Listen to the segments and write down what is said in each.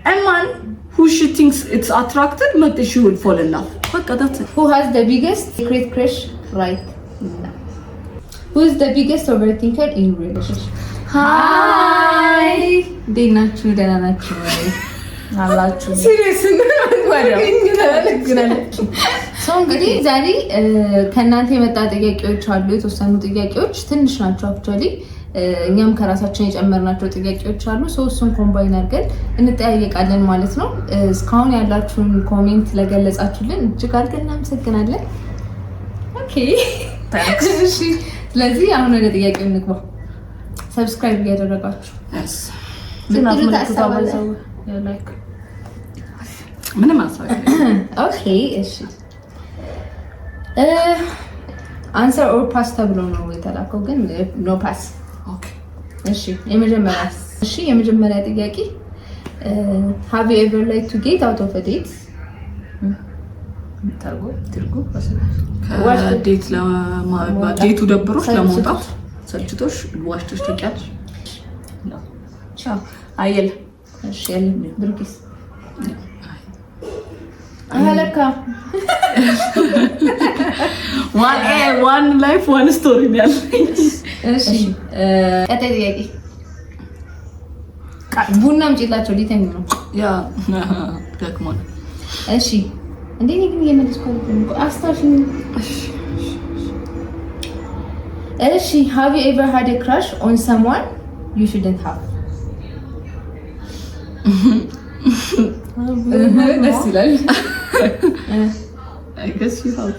A man who she thinks it's attracted but she will fall in love. በቃ that's it. Who has the biggest secret crush right now? Who is the biggest overthinker in your relationship? Hi! እንዴት ናችሁ? ደህና ናችሁ ወይ? አላችሁ። Serious ሰው እንግዲህ ዛሬ ከእናንተ የመጣ ጥያቄዎች አሉ። የተወሰኑ ጥያቄዎች ትንሽ ናቸው actually፣ እኛም ከራሳችን የጨመርናቸው ጥያቄዎች አሉ። So እሱን combine አድርገን እንጠያየቃለን ማለት ነው። እስካሁን ያላችሁን comment ለገለጻችሁልን እጅግ አድርገን እናመሰግናለን። Okay፣ እሺ። ስለዚህ አሁን ወደ ጥያቄው እንግባ። Subscribe እያደረጋችሁ Yes. ምትሉት ሀሳብ አለ? Like. ምንም ሀሳብ የለኝም። Okay፣ እሺ። Answer or pass ተብሎ ነው የተላከው፣ ግን no pass። Okay. እሺ፣ የመጀመሪያ ጥያቄ፣ have you ever lied to get out of date? ተርጎ ትርጉ። ከ date date ኡ ደብሮሽ ለመውጣት ሰልችቶሽ ዋሽተሽ ታውቂያለሽ? አየለ። እሺ፣ ያለ ብሩኪስ አለካ። One life, one story ነው ያለኝ። እሺ፣ ቀጣይ ጥያቄ፣ ቡና አምጪላቸው ሊተኙ ነው። Yeah፣ ደክሞናል። እሺ፣ እንዴ፣ እኔ ግን እየመለስኩ አይደለም እኮ፣ አስታውሽኝ። እሺ፣ have you ever had a crush on someone you shouldn't have? ደስ ይላል። I guess you have.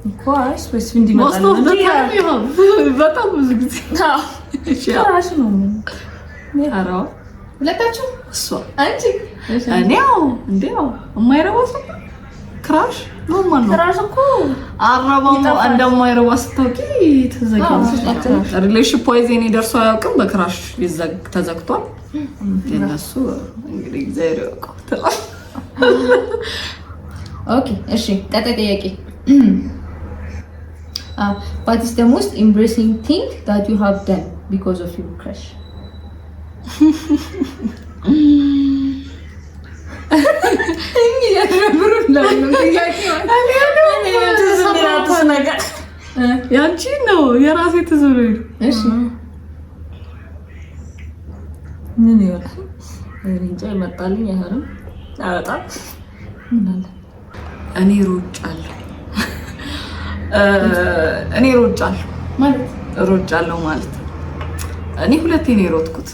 እኮ አይ specific እንዲመጣ Most of the time you have. በጣም ብዙ ጊዜ። እሺ፣ Crush ነው። ኧረ ሁለታችሁ። እሷ። አንቺ? እኔ ያው እንዴ ያው የማይረባ ሰው crush normal ነው። Crush እኮ አረባው ይጠፋል። እንደማይረባ ስታውቂ ትዘጊያለሽ። Relationship wise የኔ ደርሶ አያውቅም። በ crush ተዘግቷል። የነሱ እንግዲህ እግዚአብሔር ያውቀው ትላለህ። Okay፣ እሺ፣ ቀጣይ ጥያቄ፣ what is the most embarrassing thing that you have done because of your crush? ነገር። ያንቺ ነው፣ የራሴ ትዝ ብሎኝ ነው። እሺ። ምን ይሆናል? እኔ እንጃ፣ ይመጣልኝ አይሆንም። አበጣም ምን አለ? እኔ ሮጫለሁ። እኔ ሮጫለሁ። ማለት? ሮጫለሁ ማለት እኔ ሁለቴ ነው የሮጥኩት።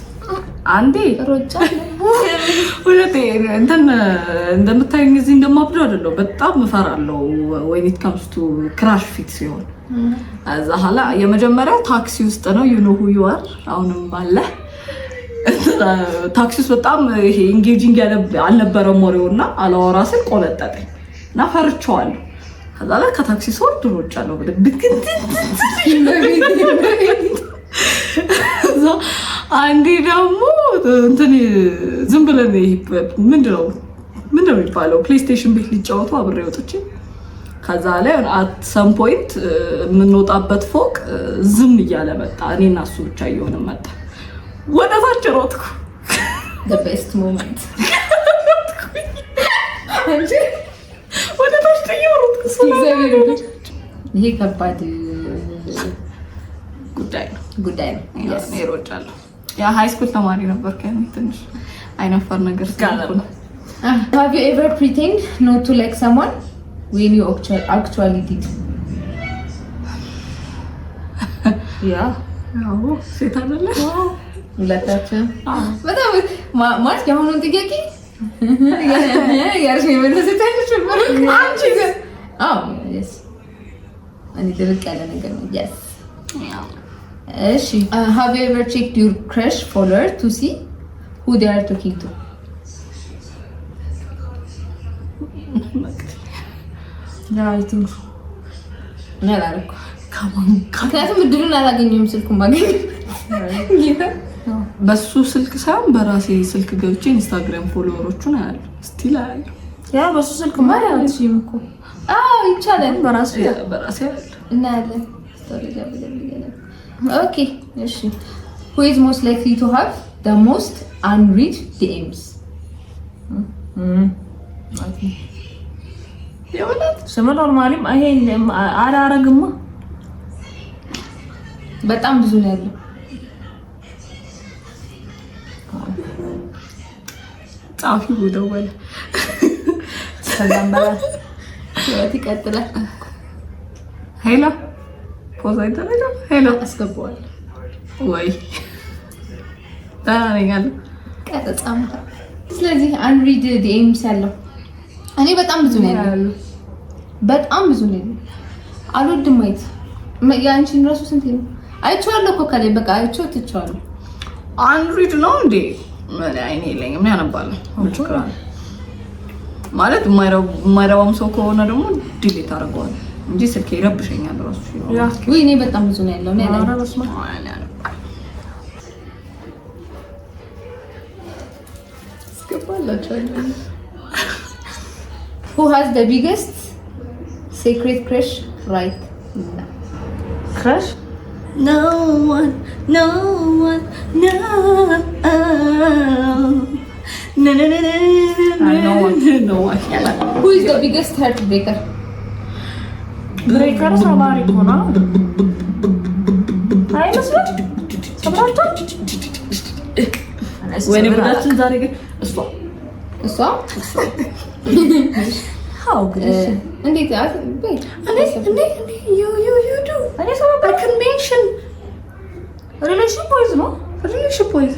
አንዴ ሮጫ። ሁለቴ። እንትን እንደምታዩኝ እዚህ እንደማብደው አይደለሁ። በጣም እፈራለሁ when it comes to crush ፊት ሲሆን። እዛ ኋላ የመጀመሪያው ታክሲ ውስጥ ነው። You know who you are፣ አሁንም አለ። ታክሲ ውስጥ በጣም ይሄ engaging አልነበረም ወሬው እና አላወራ ስል ቆነጠጠኝ እና ፈርቼዋለሁ። ከዛ ላይ ከታክሲ ስወርድ ሮጫለሁ ብግን። እዛ አንዴ ደግሞ እንትን ዝም ብለን ይሄ ምንድነው የሚባለው PlayStation ቤት ሊጫወቱ አብሬ ወጥቼ ከዛ ላይ at some point የምንወጣበት ፎቅ ዝም እያለ መጣ። እኔ እና እሱ ብቻ እየሆነ መጣ። ወደ ታች ሮጥኩ። The best moment. አንቺ? ወደ ታች ጥዬው ሮጥኩ። እግዚአብሔር ይመስገን። ይሄ ከባድ ጉዳይ ነው። ጉዳይ ነው። Yes. እኔ ሮጫለሁ። Yeah፣ high school ተማሪ ነበር። ከእኔ ትንሽ አይነፈር ነገር ስለሆንኩ ነው። Have you ever pretend not to like someone when you actually did? Yeah. ያው ሴት አይደለ? ሁለታችን በጣም ማለት የአሁኑን ጥያቄ ያርሽ የመለሰች አይነት አንቺ? አዎ፣ yes። እኔ ድርቅ ያለ ነገር ነው። Yes። እሺ፣ have you ever checked your crush follower to see who they are talking to? Yeah, I think so. እኔ አላደረኩም። ምክንያቱም እድሉን አላገኘሁም ስልኩን ማግኘት። በሱ ስልክ ሳይሆን በራሴ ስልክ ገብቼ Instagram follower ኦቹን አያለሁ። Still አያለሁ። Yeah፣ በሱ ስልክ ማለት አትችይም እኮ። አዎ፣ ይቻላል። በራሱ። በራሴ አያለሁ። እናያለን። Story። Okay፣ እሺ፣ who is most likely to have the most unread DMs? የእውነት? ስም normally ም ይሄ አላረግማ። በጣም ብዙ ነው ያለው። ጸሐፊው ደወለ። ከዛም በላይ ህይወት ይቀጥላል። Hello፣ pause አይደረግም። Hello። አስገባዋለሁ። ወይ፣ ደህና ነኝ አለ። ቀረጻ። ስለዚህ unread DMs ያለው እኔ በጣም ብዙ ነው ያለው። በጣም ብዙ ነው ያለው። አልወድም ማየት። የአንቺን ራሱ ስንት ነው? አይቼዋለሁ እኮ ከላይ፣ በቃ አይቼው ትቼዋለሁ። Unread ነው እንዴ? ምን አይኔ የለኝም፣ ያነባለሁ። ምን ችግር አለ? ማለት የማይረባም ሰው ከሆነ ደግሞ delete አደርገዋለሁ እንጂ ስልኬ ይረብሸኛል ራሱ። ውይ፣ እኔ በጣም ብዙ ነው ያለው። እኔ አላየሁም። ኧረ በስመ አብ። እኔ አነባለሁ። አስገባላችኋለሁ። Who has the biggest secret crush right now? Crush? No one, no one, no. No, no, no, no, No one. No one. Who is the biggest heartbreaker? Breaker ሰባሪ እኮ ነው አይመስልም? ሰብራቸው። ወይኔ ጉዳችን ዛሬ ግን እሷ። እሷ። አዎ ግን እሺ። እንዴት በይ። እንዴ እንዴ እንዴ፣ you do. እኔ ሰው I can mention. Relation wise ነው። Relationship wise.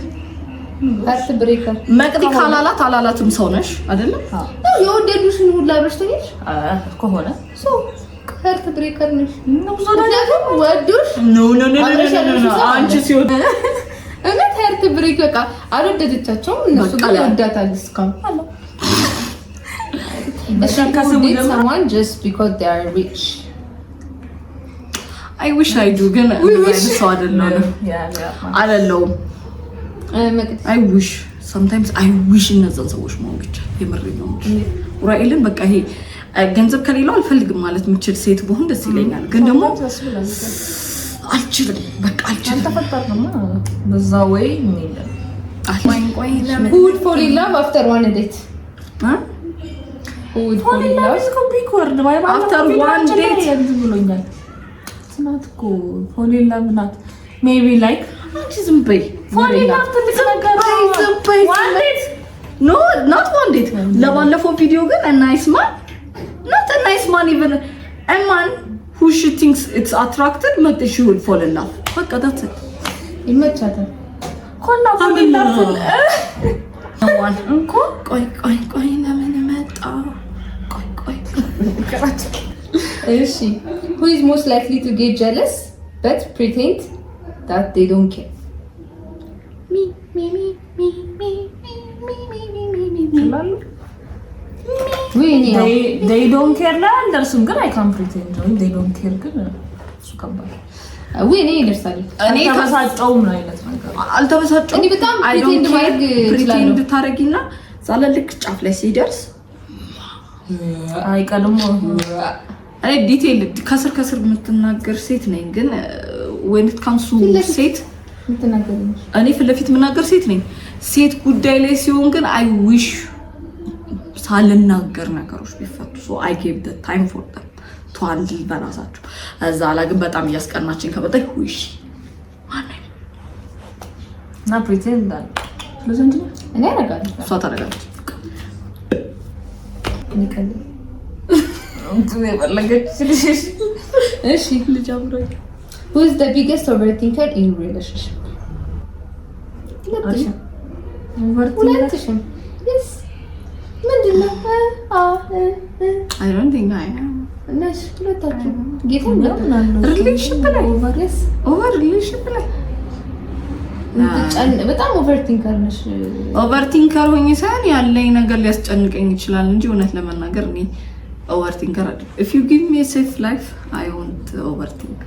Heart breaker. መቅዲ ካላላት አላላትም ሰው ነሽ አይደለም? የወደዱሽን ሁላ አብረሽ ተኛሽ። ከሆነ So heart breaker ነሽ። ነው ብዙ። ምክንያቱም ወዶሽ No, no, no. አብረሽ ያለሽው ሰው አንቺ ሲሆን እውነት heart break፣ በቃ አልወደደቻቸውም። እነሱ በቃ ግን ይወዳታል እስካሁን። እሺ፣ ከስሙ who date ጀምሮ someone just because they are rich? I wish I do፣ ግን እንደዛ አይነት ሰው አይደለሁም። አይደለሁም። መቅዲ? I wish, sometimes I wish እነዛን ሰዎች ማወቅ ይቻል። የምሬን ነው የምልሽ። ኡራኤልን በቃ ይሄ ገንዘብ ከሌለው አልፈልግም ማለት የምችል ሴት ብሆን ደስ ይለኛል። ግን ደግሞ አልችልም፣ በቃ አልችልም። አልተፈጠርንማ በዛ ወይ የለም። ቆይ ለምን Who would fall in love after one date? እ? Who would fall in love? Fall in big word ባይ After one date. ብሎኛል። ስናት እኮ fall in love ናት maybe like አንቺ ዝም በይ። Fall in love ትልቅ ነገር ነው። ዝም በይ። One date? No, not one date። ለባለፈው ቪዲዮ ግን nice man, not nice man, even a man who she thinks it's attracted መጥ she will fall in love፣ በቃ that's it. ይመቻታል። ኮና fall in love One እንኮ። ቆይ ቆይ ቆይ፣ ለምን መጣ? ቆይ ቆይ። እሺ፣ who is most likely to get jealous but pretend that they don't care? Me, me, me, me, me, me, me, me, me, me, me, me. ውይ፣ እኔ ያው They don't care ላይ አልደርስም፣ ግን I can pretend ነው። They don't care ግን እሱ ከባድ። ውይ፣ እኔ ይደርሳል። እኔ ተበሳጨውም ነው አይነት ነገር። አልተበሳጨሁም። እኔ በጣም I don't pretend care. ማድረግ እችላለሁ። Pretend ታረጊና ዛለ ልክ ጫፍ ላይ ሲደርስ አይቀድሞ። እኔ detail ከስር ከስር የምትናገር ሴት ነኝ፣ ግን when it comes to ፊት ለፊት ሴት የምትናገሪ ነሽ። እኔ ፊት ለፊት የምናገር ሴት ነኝ። ሴት ጉዳይ ላይ ሲሆን ግን I wish ሳልናገር ነገሮች ቢፈቱ፣ so I give the time for them to handle በራሳቸው። እዛ ላ ግን በጣም እያስቀናችኝ ከመጣ wish ማነኝ? እና pretend አለ። ስለዚህ እንትን እኔ አደርጋለሁ። እሷ ታደርጋለች። እኔ ቀልድ። እንትን የፈለገች ልጅ። እሺ፣ ልጅ አምሮኝ። Who is the biggest overthinker in relationship? ሁለትሽም፣ ሁለትሽም። Yes፣ ምንድን ነው? I don't think I am. ነሽ ሁለታችሁ፣ ጌታ። Relationship ላይ? Yes. Over relationship ላይ? በጣም overthinker ነሽ። Overthinker ሆኜ ሳይሆን ያለኝ ነገር ሊያስጨንቀኝ ይችላል እንጂ እውነት ለመናገር እኔ overthinker አይደለም። If you give me safe life, I won't overthink።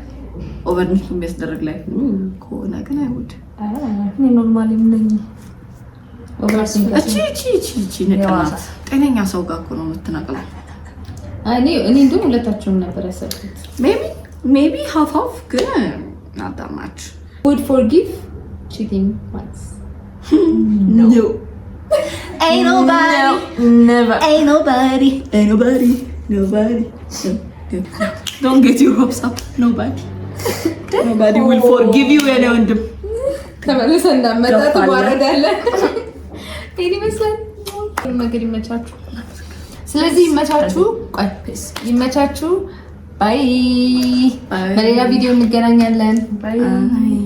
Overthink የሚያስደርግ life ከሆነ ግን I would. እኔ normally ነኝ። Overthinker. እቺ እቺ እቺ እቺ ንቅናት ጤነኛ ሰው ጋር እኮ ነው የምትነቅለው። እኔ እንደውም ሁለታችሁም ነበር ያሰብኩት። Maybe half half፣ ግን not that much. Would forgive cheating once? No. Ain't nobody. Never. Ain't nobody. Ain't nobody. Nobody. Don't get your hopes up. Nobody. Nobody will forgive you የኔ ወንድም። ተመልሰህ እንዳመጣ ገፋለህ። ትዋረዳለህ። ይሄን ይመስላል ነገር። ይመቻችሁ። ስለዚህ ይመቻችሁ። ቆይ፣ ይመቻችሁ። Bye። Bye. በሌላ ቪዲዮ እንገናኛለን። Bye. Bye.